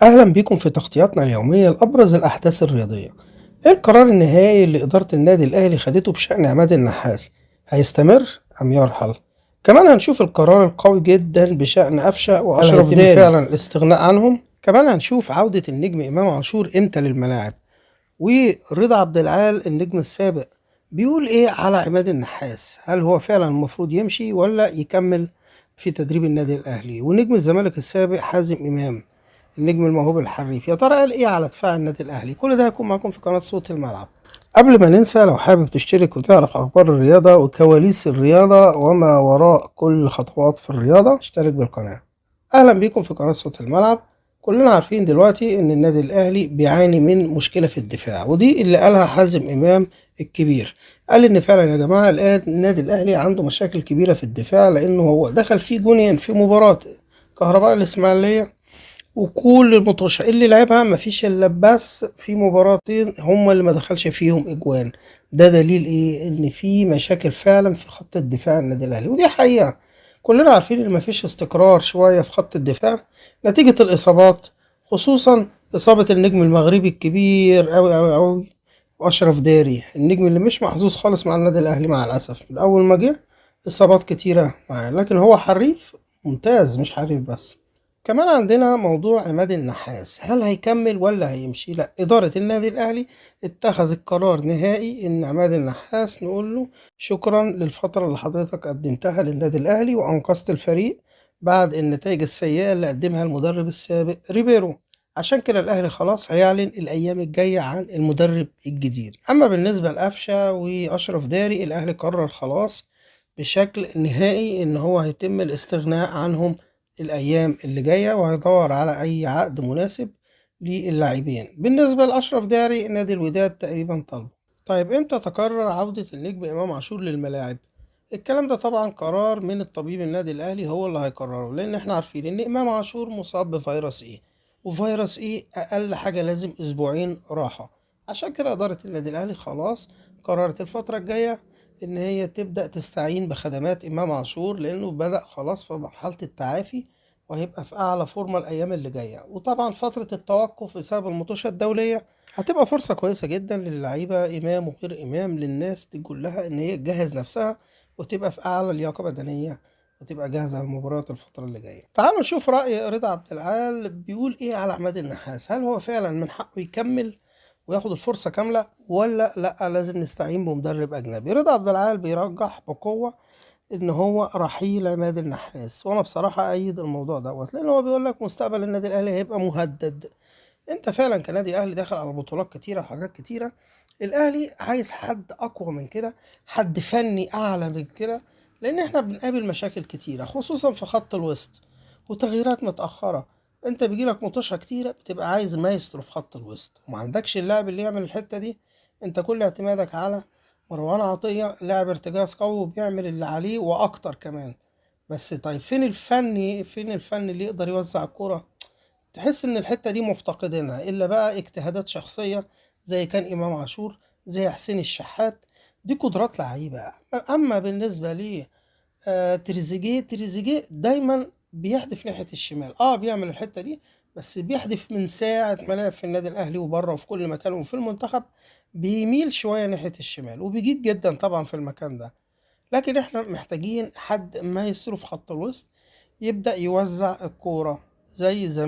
أهلا بكم في تغطياتنا اليومية لأبرز الأحداث الرياضية. إيه القرار النهائي اللي إدارة النادي الأهلي خدته بشأن عماد النحاس؟ هيستمر أم يرحل؟ كمان هنشوف القرار القوي جدا بشأن قفشة وأشرف هيتم داري، فعلا الاستغناء عنهم. كمان هنشوف عودة النجم إمام عاشور إمتى للملاعب، ورضا عبد العال النجم السابق بيقول إيه على عماد النحاس؟ هل هو فعلا المفروض يمشي ولا يكمل في تدريب النادي الأهلي؟ ونجم الزمالك السابق حازم إمام النجم الموهوب الحريف يا ترى قال ايه على دفاع النادي الاهلي؟ كل ده هيكون معاكم في قناة صوت الملعب. قبل ما ننسى، لو حابب تشترك وتعرف اخبار الرياضة وكواليس الرياضة وما وراء كل خطوات في الرياضة، اشترك بالقناة. اهلا بيكم في قناة صوت الملعب. كلنا عارفين دلوقتي ان النادي الاهلي بيعاني من مشكلة في الدفاع، ودي اللي قالها حازم امام الكبير. قال ان فعلا يا جماعة الان النادي الاهلي عنده مشاكل كبيرة في الدفاع، لانه هو دخل فيه جونين في مباراة كهرباء الاسماعيلية، وكل المطوشة اللي لعبها مفيش الا بس في مباراتين هما اللي ما دخلش فيهم اجوان. ده دليل ايه؟ ان في مشاكل فعلا في خط الدفاع النادي الاهلي، ودي حقيقة كلنا عارفين ان مفيش استقرار شوية في خط الدفاع نتيجة الاصابات، خصوصا اصابة النجم المغربي الكبير اوي اوي اوي واشرف داري، النجم اللي مش محظوظ خالص مع النادي الاهلي مع الاسف. من اول ما جه اصابات كتيرة معاه، لكن هو حريف ممتاز مش حريف بس. كمان عندنا موضوع عماد النحاس، هل هيكمل ولا هيمشي؟ لا، إدارة النادي الأهلي اتخذت قرار نهائي إن عماد النحاس نقول له شكرا للفترة اللي حضرتك قدمتها للنادي الأهلي وأنقذت الفريق بعد النتائج السيئة اللي قدمها المدرب السابق ريبيرو. عشان كده الأهلي خلاص هيعلن الأيام الجاية عن المدرب الجديد. أما بالنسبة لقفشة وأشرف داري، الأهلي قرر خلاص بشكل نهائي إن هو هيتم الاستغناء عنهم الأيام اللي جاية، وهيدور على أي عقد مناسب للاعبين. بالنسبة لأشرف داري، نادي الوداد تقريبا طلبه. طيب إمتى تقرر عودة النجم إمام عاشور للملاعب؟ الكلام ده طبعا قرار من الطبيب النادي الأهلي هو اللي هيقرره، لأن احنا عارفين إن إمام عاشور مصاب بفيروس إيه، وفيروس إيه أقل حاجة لازم أسبوعين راحة. عشان كده إدارة النادي الأهلي خلاص قررت الفترة الجاية إن هي تبدأ تستعين بخدمات إمام عاشور، لأنه بدأ خلاص في مرحلة التعافي وهيبقى في أعلى فورمة الأيام اللي جاية. وطبعا فترة التوقف بسبب المطوشة الدولية هتبقى فرصة كويسة جدا للعيبة إمام وغير إمام، للناس دي كلها إن هي تجهز نفسها وتبقى في أعلى لياقة بدنية وتبقى جاهزة للمباريات الفترة اللي جاية. تعالوا نشوف رأي رضا عبد العال بيقول إيه على عماد النحاس. هل هو فعلا من حقه يكمل وياخد الفرصة كاملة ولا لأ لازم نستعين بمدرب أجنبي؟ رضا عبد العال بيرجح بقوة إن هو رحيل عماد النحاس، وأنا بصراحة أيد الموضوع دوت، لأن هو بيقول لك مستقبل النادي الأهلي هيبقى مهدد. أنت فعلا كنادي أهلي داخل على بطولات كتيرة وحاجات كتيرة، الأهلي عايز حد أقوى من كده، حد فني أعلى من كده، لأن إحنا بنقابل مشاكل كتيرة خصوصا في خط الوسط وتغييرات متأخرة. أنت بيجيلك مطوشة كتيرة بتبقى عايز مايسترو في خط الوسط وما عندكش اللاعب اللي يعمل الحتة دي. أنت كل اعتمادك على مروان عطية، لاعب ارتجاز قوي وبيعمل اللي عليه وأكتر كمان، بس طيب فين الفني؟ فين الفن اللي يقدر يوزع الكرة؟ تحس إن الحتة دي مفتقدينها، إلا بقى اجتهادات شخصية زي كان إمام عاشور، زي حسين الشحات، دي قدرات لعيبة. أما بالنسبة لي تريزيجيه دايما بيحدف ناحية الشمال، بيعمل الحتة دي، بس بيحدف من ساعة ما لعب في النادي الأهلي وبره وفي كل مكان وفي المنتخب بيميل شوية ناحية الشمال وبيجيد جدا طبعا في المكان ده. لكن احنا محتاجين حد مايسترو في خط الوسط يبدأ يوزع الكورة زي زمان.